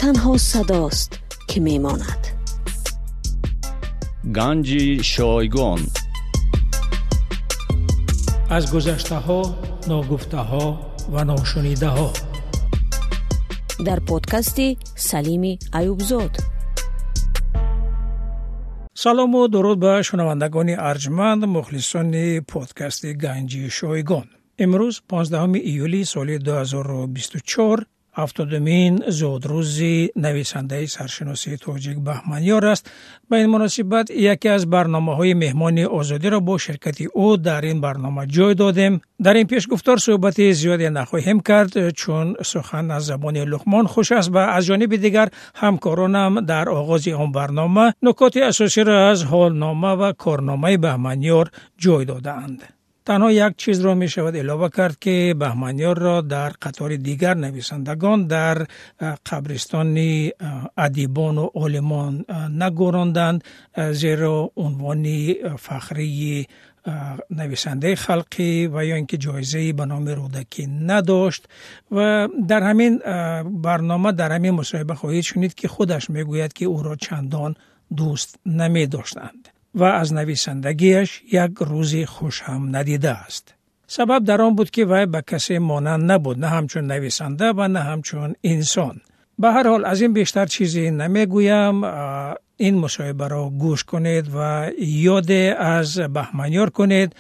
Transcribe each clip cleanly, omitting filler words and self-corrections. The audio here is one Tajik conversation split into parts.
Танҳо садост, ки мемонад. Ганҷи шойгон. Аз гузаштаҳо, ногуфтаҳо ва ношунидаҳо. Дар подкасти Салими Аюбзод. Салому дуруд ба шунавандагони арҷманд, мухлисони подкасти Ганҷи шойгон. Имрӯз 15 июли соли 2024 ҳафтодумин зодрӯзи нависандаи саршиноси тоҷик Баҳманёр аст. Ба ин муносибат яке аз барномаҳои меҳмони озодиро бо ширкати ӯ дар ин барнома ҷой додем. Дар ин пешгуфтор суҳбати зиёде нахоҳем кард, чун сухан аз забони Луқмон хуш аст ва аз ҷониби дигар ҳамкоронам дар оғози он барнома нукоти асосиро аз ҳолнома ва корномаи Баҳманёр ҷой додаанд. Танҳо як чизро мешавад илова кард, ки Баҳманёрро дар қатори дигар нависандагон дар қабристони адибону олимон нагӯронданд, зеро унвони фахрии нависандаи халқӣ ва ё ин ки ҷоизаи ба номи Рӯдакӣ надошт. Ва дар ҳамин барнома, дар ҳамин мусоҳиба хоҳед шунид, ки худаш мегӯяд, ки ӯро чандон дӯст намедоштанд ва аз нависандагиаш як рӯзи хуш ҳам надидааст. Сабаб дар он буд, ки вай ба касе монанд набуд, на ҳамчун нависанда ва на ҳамчун инсон. Ба ҳар ҳол аз ин бештар чизе намегӯям. Ин мусоҳибаро гӯш кунед ва ёде аз Баҳманёр кунед.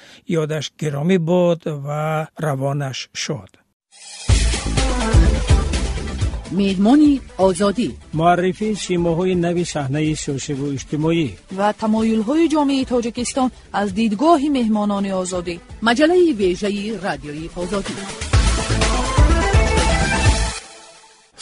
Ёдаш гиромӣ буд ва равонаш шод. Меҳмони озодӣ. Муаррифии симоҳои нави саҳнаи сиёсиву иҷтимоӣ ва тамоюлҳои ҷомеаи Тоҷикистон аз дидгоҳи меҳмонони озодӣ. Маҷаллаи вежаи радиои озодӣ.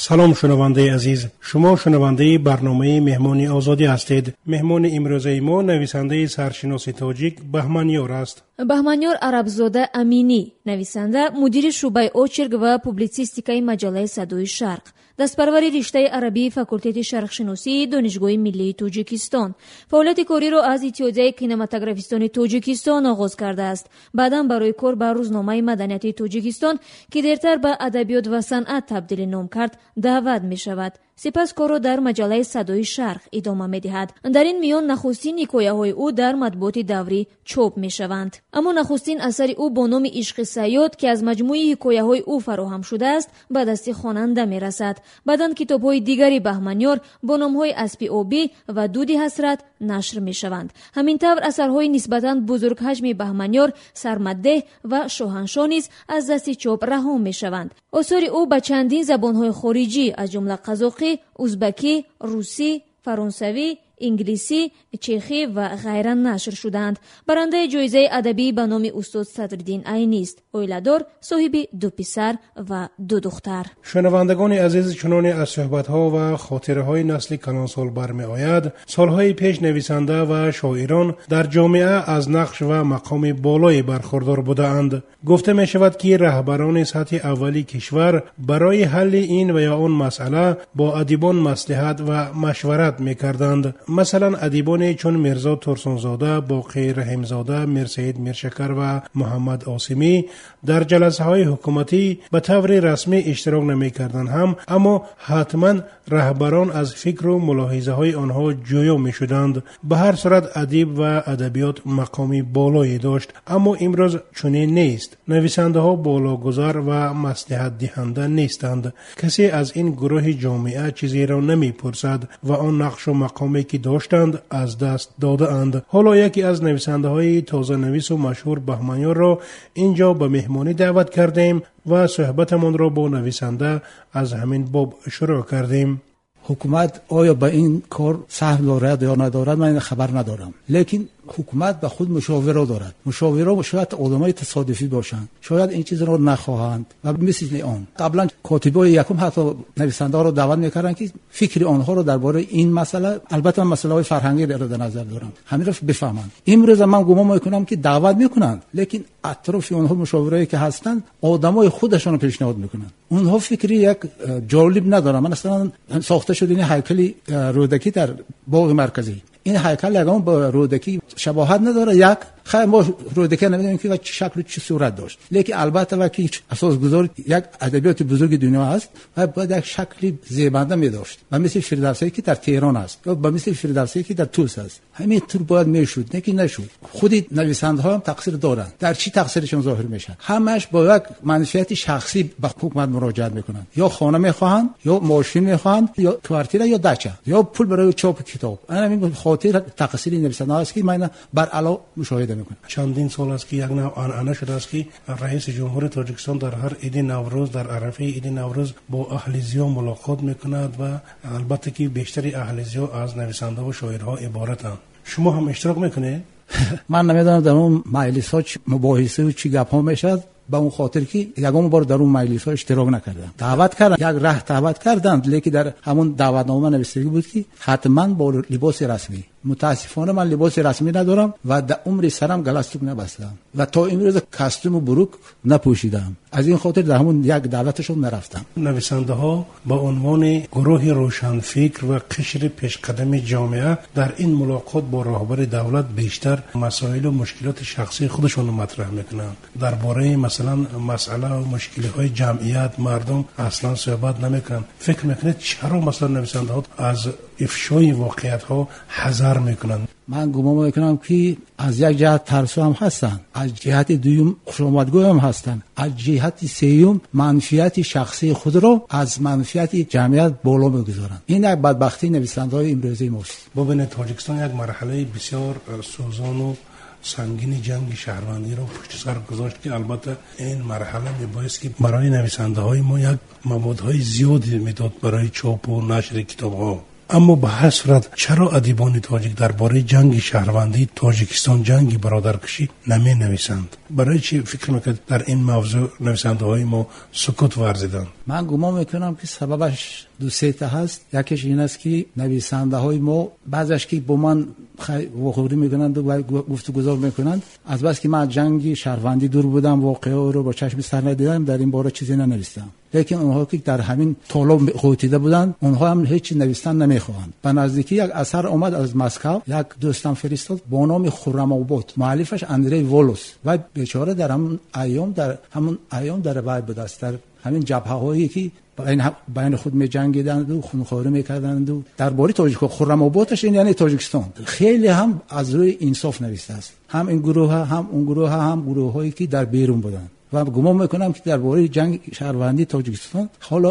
Салом, шунавандаи азиз. Шумо шунавандаи барномаи меҳмони озодӣ ҳастед. Меҳмони имрӯзаи мо нависандаи саршиноси тоҷик Баҳманёр аст. Баҳманёр Арабзода Аминӣ, нависанда, мудири шӯъбаи очерк ва публитсистикаи маҷаллаи Садои Шарқ, дастпарвари риштаи арабии факултети шарқшиносии Донишгоҳи миллии Тоҷикистон. Фаъолияти кориро аз Иттиҳодияи кинематографистони Тоҷикистон оғоз кардааст. Баъдан барои кор ба рӯзномаи маданияти Тоҷикистон, ки дертар ба адабиёт ва санъат табдили ном кард, даъват мешавад. Сипас корро дар маҷаллаи Садои Шарқ идома медиҳад. Дар ин миён нахустин ҳикояҳои ӯ дар матбуоти даврӣ чоп мешаванд. Аммо нахустин асари ӯ бо номи Ишқи Сайёд, ки аз маҷмӯи ҳикояҳои ӯ фароҳам шудааст, ба дасти хонанда мерасад. Баъдан китобҳои дигари Баҳманёр бо номҳои Аспи обӣ ва Дуди ҳасрат нашр мешаванд. Ҳамин тавр асарҳои нисбатан бузургҳаҷми Баҳманёр, Сармаддеҳ ва Шоҳаншоҳ низ аз дасти чоп раҳо мешаванд. Осори ӯ ба чандин забонҳои хориҷӣ, аз ҷумла қазоқӣ, узбакӣ, русӣ, фаронсавӣ, инглисӣ, чехӣ ва ғайра нашр шуданд. Барандаи ҷоизаи адабӣ ба номи устод Садриддин Айнист. Оиладор, соҳиби ду писар ва ду духтар. Шунавандагони азиз, чуноне аз суҳбатҳо ва хотираҳои насли калонсол бармеояд, солҳои пеш нависанда ва шоирон дар ҷомеа аз нақш ва мақоми болое бархурдор будаанд. Гуфта мешавад, ки раҳбарони сатҳи аввали кишвар барои ҳалли ин ва ё он масъала бо адибон маслиҳат ва машварат мекарданд. Масалан, адибоне чун Мирзо Турсунзода, Боқӣ Раҳимзода, Мирсаид Миршакар ва Муҳаммад Осимӣ дар ҷаласаҳои ҳукуматӣ ба таври расмӣ иштирок намекарданд ҳам, аммо ҳатман раҳбарон аз фикру мулоҳизаҳои онҳо ҷӯё мешуданд. Ба ҳар сурат адиб ва адабиёт мақоми болое дошт, аммо имрӯз чунин нест. Нависандаҳо бологузар ва маслиҳатдиҳанда нестанд. Касе аз ин гурӯҳи ҷомеа чизеро намепурсад ва он нақшу мақоме ки доштанд аз даст додаанд. Ҳоло яке аз нависандаҳои тозанавису машҳур Баҳманёрро ин ҷо ба меҳмонӣ даъват кардем ва суҳбатамонро бо нависанда аз ҳамин боб шурӯъ кардем. Ҳукумат оё ба ин кор саҳм дорад ё надорад, ман хабар надорам. Лекин ҳукумат ба худ мушовиро дорад. Мушовиро шояд одамои тасодуфӣ бошанд, шояд ин чизро нахоҳанд ва мисли он. Қаблан котибои якум ҳатто нависандаҳоро даъват мекарданд, ки фикри онҳоро дар бораи ин масъала, албатта ман масъалаҳои фарҳангиро дар назар дорам, ҳаминро бифаҳманд. Имрӯз ман гумон мекунам, ки даъват мекунанд, лекин атрофи онҳо мушовирое ки ҳастанд, одамои худашонро пешниҳод мекунанд. Онҳо фикри як ҷолиб надоранд. Ман масалан сохта шудани ҳайкали Рӯдакӣ дар боғи марказӣ, ин ҳайкал ягон ба Рӯдакӣ шабоҳат надорад. Як Хай, мо Рӯдакӣ намедонем, ки чӣ шакл, чӣ сурат дошт, лекин албатта ва ки асосгузори як адабиёти бузурги дунё аст ва бояд як шакли зебанда медошт, ба мисли Фирдавсие, ки дар Теҳрон аст, ё ба мисли Фирдавсие, ки дар Тус аст. Ҳамин тур бояд мешуд, лекин нашуд. Худи нависандаҳо ҳам тақсир доранд. Дар чӣ тақсиршон зоҳир мешавад? Ҳамаш бо як манфиати шахсӣ ба ҳукумат муроҷиат мекунанд: ё хона мехоҳанд, ё мошин мехоҳанд, ё квартира, ё дача, ё пул барои чопи китоб. Ана ҳамин хотир тақсири нависандаҳо аст, ки ман баръало мушоҳида мекунам. Чандин сол аст, ки як нав анъана шудааст, ки раиси ҷумҳури Тоҷикистон дар ҳар иди Наврӯз, дар арафаи иди Наврӯз бо аҳли зиё мулоқот мекунад ва албатта ки бештари аҳли зиё аз нависандаву шоирҳо иборатанд. Шумо ҳам иштирок мекунед? Ман намедонам, дар он маҷлисҳо чӣ мубоҳисаву чӣ гапҳо мешавад, ба он хотир ки ягон бор дар он маҷлисҳо иштирок накардам. Даъват карданд, як раҳ даъват карданд, лекин дар ҳамон даъватнома навиштагӣ буд, ки ҳатман бо либоси расмӣ. Мутаассифона, ман либоси расмӣ надорам ва дар умри сарам галстук набастам ва то имрӯз костюму брюк напӯшидам. Аз ин хотир дар ҳамон як даъваташон нарафтам. Нависандаҳо ба унвони гурӯҳи рӯшанфикр ва қишри пешқадами ҷомеа дар ин мулоқот бо роҳбари давлат бештар масоилу мушкилоти шахсии худашонро матраҳ мекунанд. Дар бораи, масалан, масъалаву мушкилиҳои ҷамъият, мардум аслан суҳбат намекунанд. Фикр мекунед, чаро, масалан, нависандаҳо аз ифшои воқеиятҳо ҳазар мекунанд? Ман гумон мекунам, ки аз як ҷиҳат тарсу ҳам ҳастанд, аз ҷиҳати дуюм хушомадгӯй ҳам ҳастанд, аз ҷиҳати сеюм манфиати шахсии худро аз манфиати ҷамъият боло мегузоранд. Ин як бадбахтии нависандаҳои имрӯзаи мост. Бубинед, Тоҷикистон як марҳалаи бисёр сӯзону сангини ҷанги шаҳрвандиро пушти сар гузошт, ки албатта ин марҳала мебоист ки барои нависандаҳои мо як маводҳои зиёде медод барои чопу нашри китобҳо. Аммо ба ҳар сурат, чаро адибони тоҷик дар бораи ҷанги шаҳрвандии Тоҷикистон, ҷанги бародаркушӣ наменависанд? Барои чӣ фикр мекунед, дар ин мавзӯъ нависандаҳои мо сукут варзиданд? Ман гумон мекунам, ки сабабаш ду сета ҳаст. Якеш ин аст, ки нависандаҳои мо, баъзеш ки бо ман вохӯрӣ мекунанд ва гуфтугузор мекунанд, аз бас ки ман аз ҷанги шаҳрвандӣ дур будам, воқеаро бо чашми сар надидам, дар ин бора чизе нанавистам. Лекин онҳо ки дар ҳамин толоб ғӯтида буданд, онҳо ҳам ҳеҷ навистан намехоҳанд. Ба наздикӣ як асар омад аз Москав, як дӯстам фиристод, бо номи «Хуррамобод», муаллифаш Андрей Волос. Ва бечора дар ҳамон айём дар вай будааст, дар ҳамин ҷабҳаҳое ки байни худ меҷангиданду хунхорӣ мекарданду. Дар бораи тоҷико Хуррамободаш, ин яъне Тоҷикистон, хеле ҳам аз рӯи инсоф навистааст, ҳам ин гурӯҳа, ҳам он гурӯҳа, ҳам гурӯҳҳое ки дар берун буданд. Ва гумон мекунам, ки дар бораи ҷанги шаҳрвандии Тоҷикистон ҳоло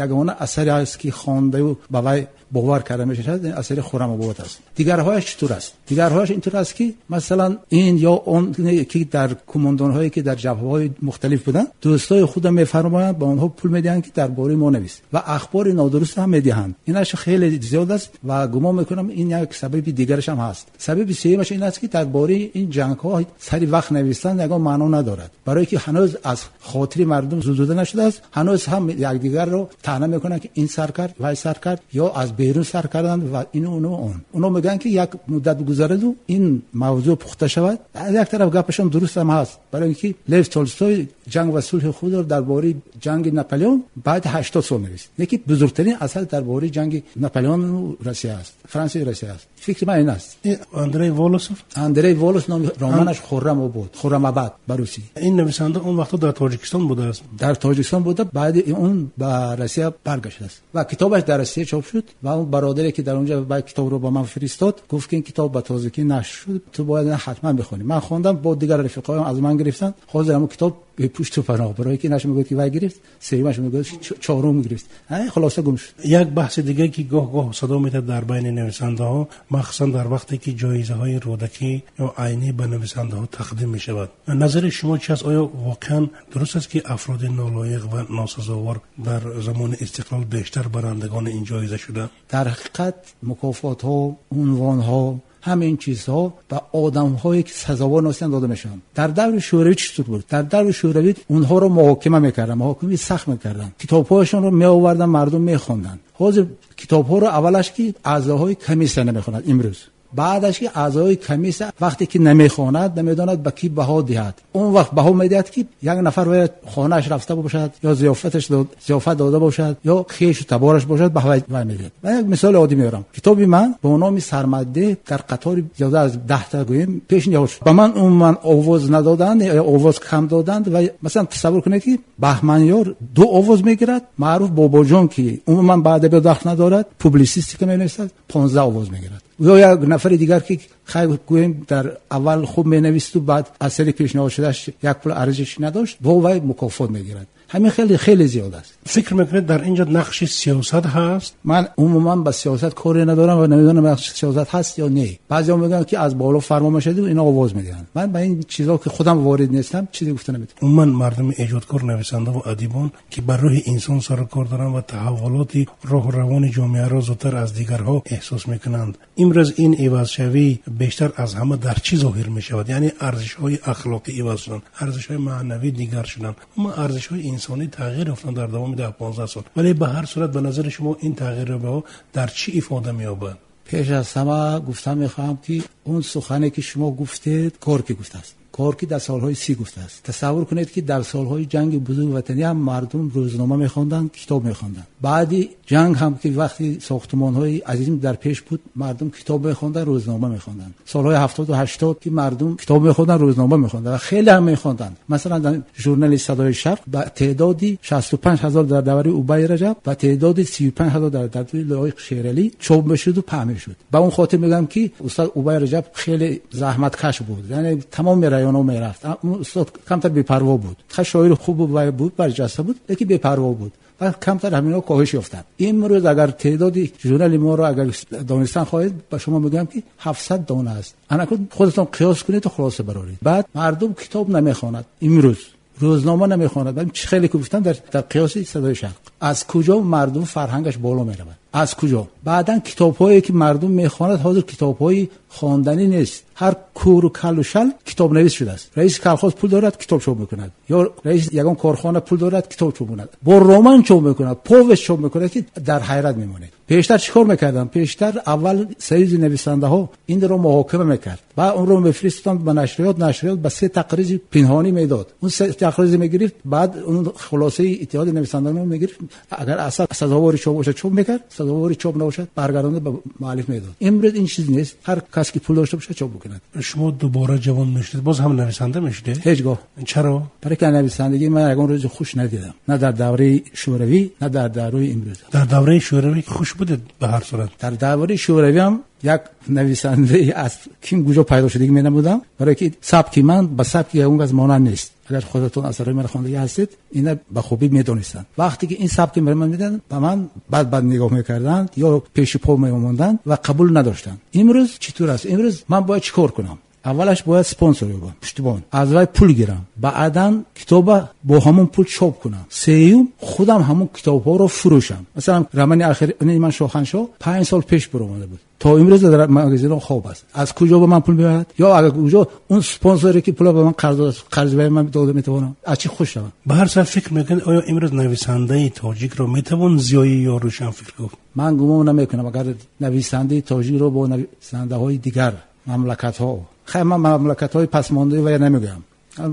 ягона асаре аст, ки хондаю ба вай бовар карда мешавад, ин асари Хуррамобод аст. Дигарҳояш чутур аст? Дигарҳояш интур аст, ки масалан, ин ё он ки дар кумондонҳое ки дар ҷабҳаҳои мухталиф буданд, дӯстои худро мефармоянд, ба онҳо пул медиҳанд, ки дар бораи мо навис, ва ахбори нодуруст ҳам медиҳанд. Инаш хеле зиёд аст ва гумон мекунам, ин як сабаби дигараш ҳам ҳаст. Сабаби сеюмаш ин аст, ки дар бораи ин ҷангҳо сари вақт навистан ягон маъно надорад, барое ки ҳанӯз аз хотири мардум зудуда нашудааст. Ҳанӯз ҳам якдигарро таъна мекунанд, ки ин сар кард, вай сар кард ё аз берун сар карданд ва ину уну он. Оно мегӯянд, ки як муддат гузараду ин мавзӯъ пухта шавад. Аз як тараф гапашон дуруст ҳам ҳаст, барои ин ки Лев Толстой «Ҷанг ва сулҳи» худро дар бораи ҷанги Наполеон баъди 80 сол навист, лекин бузургтарин асар дар бораи ҷанги Наполеону Россия аст, Франсияю Россия аст. Фикри ман ин аст. Андрей Волосов? Андрей Волос, номи романаш «Хуррамобод», Хуррамабад ба русӣ. Ин нависанда он вақто дар Тоҷикистон будааст? Дар Тоҷикистон буда, баъди он ба Россия баргаштааст ва китобаш дар Россия чоп шуд. Ва он бародаре ки дар онҷа ба китобро ба ман фиристод, гуфт, ки ин китоб ба тозагӣ нашр шуд, ту бояд ҳатман бихонӣ. Ман хондам, бо дигар рафиқоям аз ман гирифтанд. Ҳозир ҳамон китоб бепушту паноҳ, барои ки инаш мегӯяд, ки вай гирифт, сеюмаш мегӯяд, чорум гирифт, хулоса, гум шуд. Як баҳси дигаре, ки гоҳ гоҳ садо медиҳад дар байни нависандаҳо, махсусан дар вақте ки ҷоизаҳои Рӯдакӣ ё Айнӣ ба нависандаҳо тақдим мешавад, назари шумо чи аст? Оё воқеан дуруст аст, ки афроди нолоиқ ва носазовор дар замони истиқлол бештар барандагони ин ҷоиза шуданд? Дар ҳақиқат, мукофотҳо, унвонҳо, ҳамин чизҳо ба одамҳое ки сазовор нестанд дода мешаванд. Дар даври Шӯравӣ чӣ тур буд? Дар даври Шӯравӣ онҳоро муҳокима мекарданд, муҳокимаи сахт мекарданд, китобҳояшонро меоварданд, мардум мехонданд. Ҳозир китобҳоро аввалаш ки аъзоҳои комиссия намехонад имрӯз. Баъдаш ки аъзои комиссия вақте ки намехонад, намедонад ба ки баҳо диҳад. Он вақт баҳо медиҳад ки як нафар бояд хонааш рафта бошад ё зиёфат дода бошад ё хешу табораш бошад, ба вай медиҳад. Ман як мисоли оддӣ меорам. Китоби ман бо номи Сармадде дар қатори зиёда аз 10 та гӯем пешниҳод шуд. Ба ман умуман овоз надоданд ё овоз кам доданд. Ва масалан тасаввур кунед ки Баҳманёр 2 овоз мегирад, Маъруф Бобоҷон ки умуман ба адабиёт дахл надорад, публисистика менависад, 15 овоз мегирад. Ё як нафари дигар ки хайр гӯем дар аввал хуб менависту баъд асари пешниҳод шудааш як пул арзиш надошт, бо вай мукофот мегирад. Ҳамин хеле хеле зиёд аст. Фикр мекунед дар инҷо нақши сиёсат ҳаст? Ман умуман ба сиёсат коре надорам ва намедонам нақши сиёсат ҳаст ё не. Баъзеҳо мегӯянд ки аз боло фармон мешавад ва ино овоз медиҳанд. Ман ба ин чизҳо ки худам ворид нестам чизе гуфта наметавонам. Умуман мардуми эҷодкор, нависанда ва адибон ки бар рӯҳи инсон сару кор доранд ва таҳаввулоти роҳу равони ҷомеаро зудтар аз дигарҳо эҳсос мекунанд, имрӯз ин ивазшавӣ бештар аз ҳама дар чӣ зоҳир мешавад? Яъне арзишҳои ахлоқӣ иваз шуданд, арзишҳои маънавӣ дигар шуданд, умуман арзишҳои инсонӣ тағйир ёфтанд дар давоми 10-15 сол. Вале ба ҳар сурат ба назари шумо ин тағйирёбиҳо дар чӣ ифода меёбад? Пеш аз ҳама гуфта мехоҳам ки он сухане ки шумо гуфтед, Горький гуфтааст. Горький дар солҳои 30 гуфтааст. Тасаввур кунед ки дар солҳои ҷанги бузурги ватанӣ ҳам мардум рӯзнома мехонданд, китоб мехонданд. Баъди ҷанг ҳам ки вақти сохтмонҳои азим дар пеш буд, мардум китоб мехонданд, рӯзнома мехонданд. Солҳои 70 ва 80 ки мардум китоб мехонданд, рӯзнома мехонданд ва хеле ҳам мехонданд. Масалан дар журнали Садои Шарқ ба теъдоди 65,000 дар давраи Убай Раҷаб ва теъдоди 35,000 дар давраи Лоиқ Шералӣ чоп мешуд ва паҳн мешуд. Ба он хотир мегӯям ки устод Убай Раҷаб хеле заҳматкаш буд. Яъне тамоми районҳо мерафт. Устод камтар бепарво буд. Ха шоири хуб буд, барҷаста буд, лекин бепарво буд. Ва камтар ҳаминҳо коҳиш ёфтанд. Имрӯз агар теъдоди журнали моро агар донистан хоҳед, ба шумо мегӯям ки 700 дона аст. Анакун худатон қиёс кунед ва хулоса бароред. Баъд мардум китоб намехонад имрӯз, рӯзнома намехонад. Ман чӣ хеле ки гуфтам дар қиёси Садои Шарқ. Аз куҷо мардум фарҳангаш боло меравад? Аз куҷо? Баъдан китобҳое ки мардум мехонад ҳозир китобҳои хонданӣ нест. Ҳар кӯру калу шал китобнавис шудааст. Раиси колхоз пул дорад, китоб чоп мекунад. Ё раиси ягон корхона пул дорад, китоб чоп мекунад. Бо роман чоп мекунад, повесть чоп мекунад ки дар ҳайрат мемонед. Пештар чӣ кор мекарданд? Пештар аввал союзи нависандаҳо инро муҳокима мекард ва онро мефиристоданд ба нашриёт, нашриёт ба 3 тақризи пинҳонӣ медод. Он 3 тақризи мегирифт, баъд он хулосаи иттиҳоди нависандагон мегирифт. Агар асар сазовори чоп бошад чоп мекард, сазовори чоп набошад баргардонда ба муаллиф медод. Имрӯз ин чиз нест. Ҳар кас ки пул дошта бошад чоп мекунад. Шумо дубора ҷавон мешудед, боз ҳам нависанда мешудед? Ҳеҷ гоҳ. Чаро? Барои ки нависандагӣ ман ягон рӯзи хуш надидам. На дар давраи шӯравӣ, на дар давраи имрӯз. Дар давраи шӯравӣ хуш будед ба ҳар сурат? Дар давраи шӯравӣ ҳам як нависанда аз ким куҷо пайдо шудагӣ менамудам, барои ки сабки ман ба сабки ягон кас монанд нест. Агар худатон асарҳои маро хондагӣ ҳастед, ина ба хубӣ медонистанд. Вақте ки ин сабки маро медиданд, ба ман бад-бад нигоҳ мекарданд ё пеши по мемонданд ва қабул надоштанд. Имрӯз чӣ тур аст? Имрӯз ман бояд чӣ кор кунам? Аввалаш бояд спонсор ёбам, пуштибон, аз вай пул гирам, баъдан китоба бо ҳамон пул чоп кунам, сеюм худам ҳамон китобҳоро фурӯшам. Масалан романи охири ман Шоҳаншоҳ 5 сол пеш баромада буд, то имрӯз дар магазинҳо хоб аст. Аз куҷо ба ман пул меояд? Ё агар куҷо он спонсоре ки пула ба ман қарз додааст, қарз ба ман дода метавонам, аз чӣ хуш шавам? Ба ҳар сурат фикр мекунед оё имрӯз нависандаи тоҷикро метавон зиёӣ ё рӯшанфикр гуфт? Ман гумон намекунам. Агар нависандаи тоҷикро бо нависандаҳои дигар мамлакатҳо, хай ман мамлакатҳои пасмондаи вая намегӯям,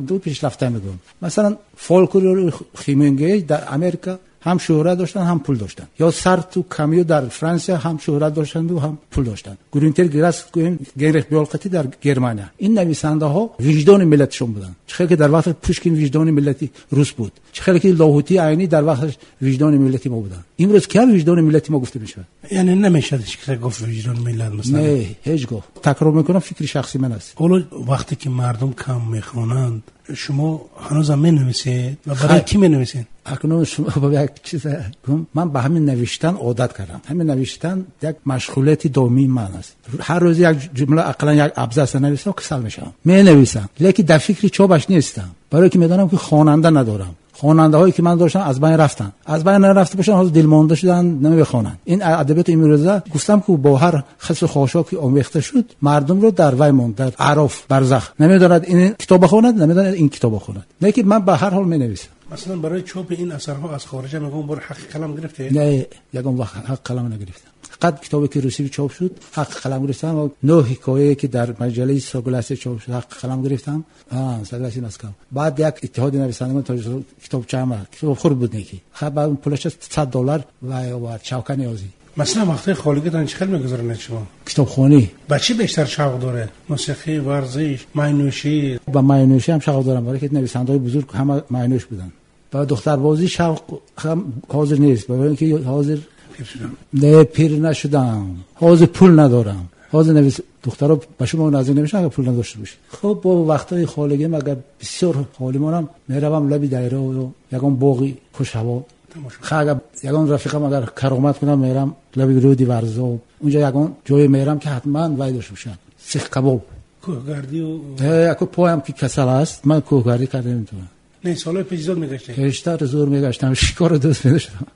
ду пешрафта мегӯям. Масалан Фолклор Хемингуэй дар Америка ҳам шӯҳрат доштанд, ҳам пул доштанд. Ё Сарту Камю дар Франсия ҳам шӯҳрат доштанд ва ҳам пул доштанд. Гюнтер Грасс гӯем Генрих Бёлқати дар Германия. Ин нависандаҳо виҷдони миллатшон буданд. Чӣ хеле ки дар вақти Пушкин виҷдони миллати рус буд, чӣ хеле ки Лоҳутӣ Айнӣ дар вақташ виҷдони миллати мо буданд. Имрӯз кия виҷдони миллати мо гуфта мешавад? Яъне намешавад ҳеҷ кас гуфт виҷдони миллат масалан? Не, ҳеҷ гоҳ. Такрор мекунам, фикри шахси ман аст. Ҳоло вақте ки мардум кам мехонанд, шумо ҳанӯзам менависед ва барои кӣ менависед? Акнун шумо ба як чиз гум, ман ба ҳамин навиштан одат кардам. Ҳамин навиштан як машғулияти доимии ман аст. Ҳар рӯз як ҷумла, ақаллан як абзац нависам, касал мешавам. Менависам, лекин дар фикри чопаш нестам, барои ки медонам ки хонанда надорам. Хонандаҳое ки ман доштам аз байн рафтанд. Аз байн нарафта бошанд, ҳозир дилмонда шуданд, намехонанд. Ин адабиёти имрӯза гуфтам ки бо ҳар хасу хошок ки омехта шуд, мардумро дар вай монд, дар аъроф, барзах. Намедонад ин китоба хонад, намедонад ин китоба хонад. Лекин ман ба ҳар ҳол менависам. Масалан барои чопи ин асарҳо аз хориҷа мегӯям бор ҳаққи қалам гирифтед? Не, ягон вақт ҳаққи қалам нагирифтам. Фақат китобе ки русӣ чоп шуд, ҳаққи қалам гирифтам ва 9 ҳикояе ки дар маҷаллаи Согласие чоп шуд, ҳаққи қалам гирифтам. Согласие Москва. Баъд як иттиҳоди нависандагон Тоҷикистон китобча ҳама китобхӯр буд неки. Хаб баъд пулаш $100 ва овард Шавкат Ниёзӣ. Масалан, вақтҳои холигитон чӣ хел мегузаронед шумо? Китобхонӣ. Ба чӣ бештар шавқ доред? Мусиқӣ, варзиш, майнӯшӣ? Ба майнӯшӣ ҳам шавқ дорам, барои ки нависандаҳои бузург ҳама майнӯш буданд. Ба духтарбозӣ шавқ ҳам ҳозир нест, барои инки ҳозир не, пир нашудам, ҳозир пул надорам. Ҳозир духтаро ба шумо наздик намешаванд агар пул надошта бошед. Хуб, бо вақтҳои холигим агар бисёр холӣ монам, меравам лаби дарё ё ягон боғи хушҳаво. Агар ягон рафиқам агар каромат кунам, мерам лаби рӯди Варзоб. Унҷо ягон ҷое мерам ки ҳатман вай дошта бошад, сих кабоб. Кӯҳгардӣ? Яко поям ки касал аст, ман кӯҳгардӣ карда наметавонам. Не, солҳои пеш зуд мегаштед? Пештар зуд мегаштам, шикорро дӯст медоштам.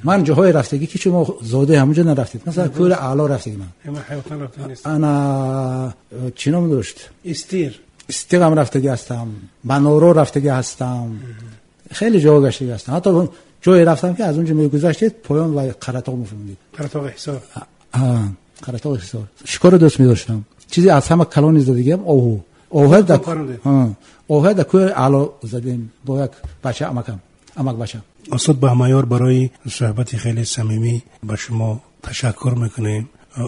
Ман ҷоҳое рафтагӣ ки шумо зодаи ҳамонҷо нарафтед. Масалан, кӯли Аъло рафтагӣ ман. Ман ҳаётан рафта нестам. Ана чӣ ном дошт? Истир. Истир ҳам рафтагӣ ҳастам. Маноро рафтагӣ ҳастам. Хеле ҷоҳо гаштагӣ ҳастам. Ҳатто ҷое рафтам ки аз онҷо мегузаштед, поён ва Қаратоғ мефаҳмидед. Қаратоғи Ҳисор. Қаратоғи Ҳисор. Шикорро дӯст медоштам. Чизе аз ҳама калони задагиам оҳу. Оҳу дар кӯҳи Аъло задем бо як бача амакам, амак бача. Устод Баҳмаёр, барои суҳбати хеле самимӣ ба шумо ташаккур мекунем.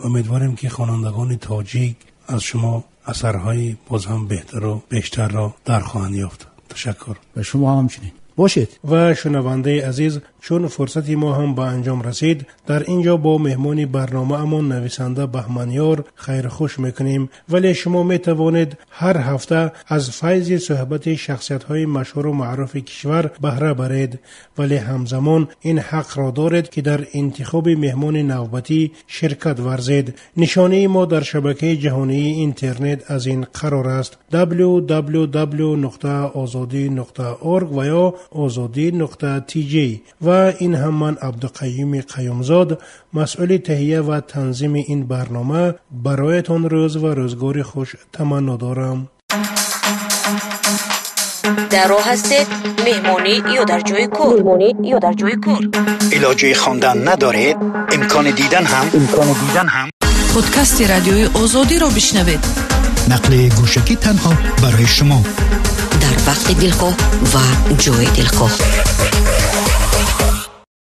Умедворем ки хонандагони тоҷик аз шумо асарҳои боз ҳам беҳтару бештарро дар хоҳанд ёфт. Ташаккур. Ба шумо ҳам ҳамчунин. Бошед. Ва шунавандаи азиз, чун фурсати мо ҳам ба анҷом расид, дар ин ҷо бо меҳмони барномаамон нависанда Баҳманёр хайрхуш мекунем. Вале шумо метавонед ҳар ҳафта аз файзи суҳбати шахсиятҳои машҳуру маъруфи кишвар баҳра баред. Вале ҳамзамон ин ҳақро доред, ки дар интихоби меҳмони навбатӣ ширкат варзед. Нишонаи мо дар шабакаи ҷаҳонии интернет аз ин қарор аст: www.ozodi.org ва ё ozodi.tj. Ва ин ҳам ман Абдуқаюми Қаюмзод, масъули таҳия ва танзими ин барнома, бароятон рӯз ва рӯзгори хуш таманно дорам. Дар роҳ ҳастед, меҳмонӣ ё дар ҷои кор, илоҷи хондан надоред, имкони дидан ҳам Подкасти радиои Озодиро бишнавед. Нақли гӯшакӣ танҳо барои шумо дар вақти дилхоҳ ва ҷои дилхоҳ.